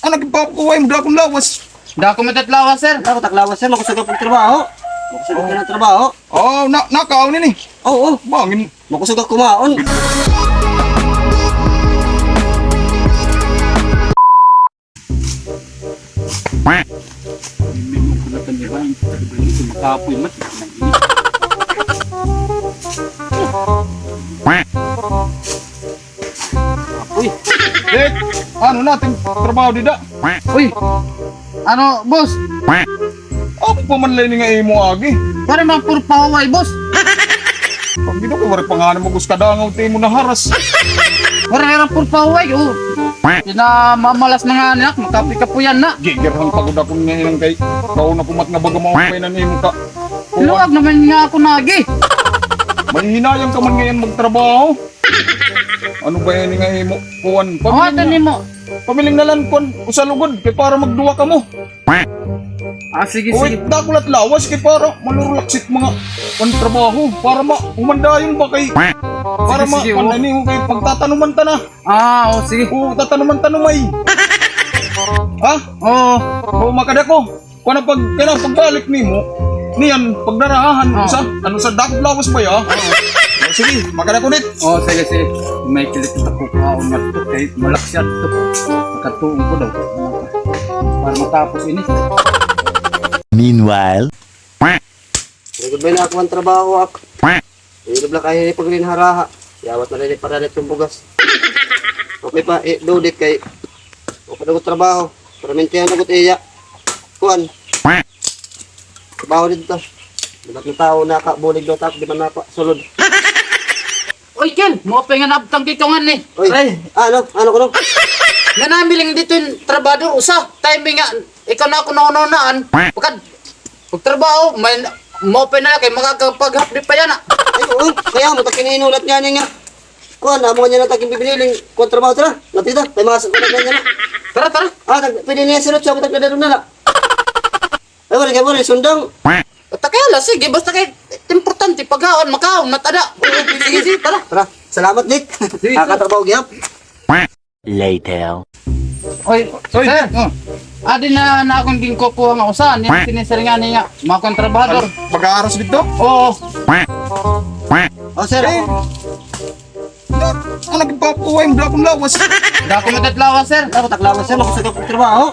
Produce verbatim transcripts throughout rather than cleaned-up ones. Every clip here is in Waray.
Nagpapakuway mo, dako nga lawas. Dako man it lawas, sir. Dako it lawas, sir. Makusog ako trabaho. Makusog ako nga trabaho. Oh, na, nakaon ini. Oo, oo. Bangin. Makusog ako kumaon. Makapoy man. Uy. Eh, ano na, it im trabaho dida? Uy. Ano, boss? Ako pa man la ini nga imo agi. Waray man puro pahuway, boss. Pag dito ko, waray pa ngani mag-usa ka dangaw it imo naharas. Waray ra puro pahuway, oh. Pinamamalas na ngani ak, makapoy-kapoyan na. Gigirhan pa gud ako niyan kay kaon ako mat nga baga maupay na nimo ka. Luag naman nga ako nagi. May hinayang ka man ngay-an magtrabaho. Ano ba ini nga imo? Kuan, pabiling na la kuan, usa lugod, kay para magduha kamo. Ah, sige, sige. Dako la it lawas, kay para malurulak sit mga kuan trabaho. Para ma, human dayon ba kay, para ma, kuan na ini, kay pagtatanuman ta na. Ah, o, sige. O, tatanuman ta na may. Ha? Oo. O, makadako. Kuan na pag, kay pagbalik nimo, niyan, pagdarahan, ano sa, ano sa, dako it lawas ba ya? O, sige, makadako dit. O, sige, sige. May kilit na ako, kaon na to, kay malak siya to. Makatuong ko daw. Para matapos ini. Meanwhile. Nagubay na ako ang trabaho, ak. Ilob la kay paglinharaha. Yawat na rin para dito bugas. Okay pa, eh, dudit kay. Okay na trabaho. Permintihan na gud iya. Kuan. Trabaho dito. Dapat na tao nakabulig do tap, di man napa sulod. Oy, Ken, mo pa nga naabtan kay kawan ni. Oy. Ay. Ano? Ano kuno? Nga namiling dito yung trabador, usa. Timing nga, ikaw na ako nauna-unaan. Pagkad, pagtrabaho, may, mo pa na kay makakapaghapdi pa yana. Ay, oo. Kaya mo, ta kininulat nga niya nga. Kuan, amo nga niya na taking bibililing. Kuan, trabaho, tara. Natita, may mga sa kuan na niya na. Tara, tara. Ah, tag, pwede niya si Ruth, sa matag na na la. Ay, wala ka, wala, sundang. Basta kaya la, sige, basta kay importante, pagkaon, makaon, matada. Sige, sige, tara. Tara, salamat, Nick. Sige, sir. Nakatrabaho, gihap. Later. Oy, oy, sir. Oh. Adi na, na akong ginkukuha nga usa, ni, sinisir nga niya, mga kontrabador. Mag-aaras dito? Oo. Oh, sir. Eh. Ano, nagpapakuway mo, dako nga lawas. Dako nga lawas, sir. Dako it lawas, sir. Makusog ako trabaho.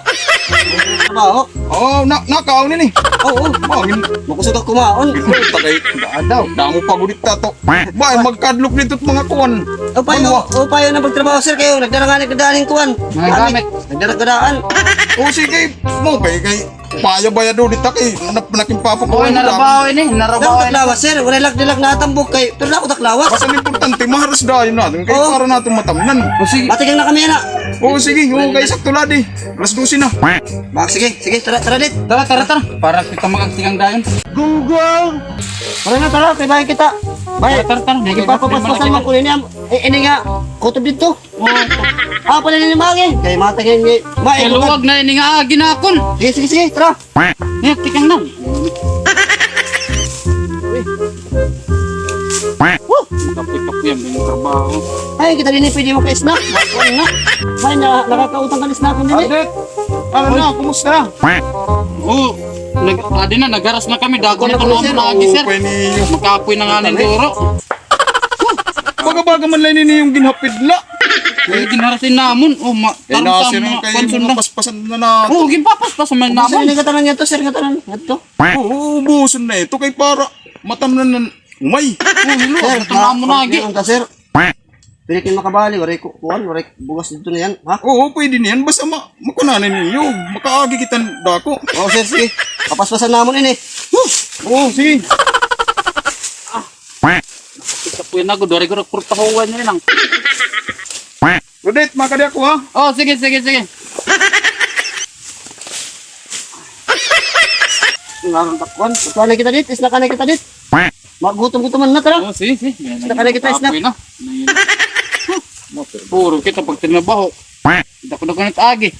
Trabaho. Oh, na, nakaon ini. Oo, oo. Oh, makusog ako kumaon. Tagay. Daw. Damo pa gud ito. Ba, magkadlok dito mga kuan. Upayo, upayo na pagtrabaho, sir, kayo. Nagdara nga, nagdara nga kuan. Mga gamit. Nagdara gadaan. O, sige. Mo, kay, kay. Paya-baya do, di ta kay, nap-, nakimpapag-, oy, narabaw ini, narabaw ini. Dako it lawas, sir. Wala lak-, di lak natambok kay, pero dako it lawas. Basta importante, maharas dayon naton kay para naton matamnan. O, sige. Matikang na kami, ana. O, sige. O, kay sakto la di. Alas dose na. Ba, sige, sige, tara, tara, dit. Tara, tara, tara. Para kita makagtikang dayon. Gunggong! Tara na, tara, kay bahay kita. Bahay. Tara, tara, tara. Sige, papapaspasan man ko ini, am-, eh, ini nga, kutob dito. Oh. Ah, pala ni Magi. Kay mata kay ni Magi. Kay luwag na ini nga agi nakon. Sige, sige, sige, tara. Ni, tikang na. Woo! Kapoy-kapoy an trabaho. Ay, kita dinhi pwede maka-snack. Kuan nga. Ay, na, nakakautang ka ni snack dinhi. Albert, ano na, kumusta? Oh, nag-, adi na, nagharas na kami. Dako na kuno amo na agi, sir. Makapoy na ngani duro. Baga-baga man la ini niyo ginhapid la. Ay, ginharasin namon. O, ma-, tarong sa mga pansunan. Paspasan na naton. O, ginpapaspas man namon. Ubuson na ngatanan ngadto, sir, ngatanan ngadto. O, ubuson na ito kay para matamnan na umay. O, hilo, sir, matamnan mo na agi. Sir, pwede kayo makabali, waray ku-, kuan, waray bugas dito na yan, ha? Oo, pwede na yan. Basta ma-, makunanan ninyo. Makaagi kita dako. O, sir, sige. Papaspasan namon ini. O, sige. Nakapikapoy na gud, waray gud kurtahuan niya lang. Rodit, makadi ako, ha? O, sige, sige, sige. Ngaron takwan. Ito na kita dit, isla ka na kita dit. Magutom-gutom na, tara. O, sige, sige. Isla ka na kita, isla. Kapoy na. Puro kita pagtinabaho. Kita ko na kunit agi.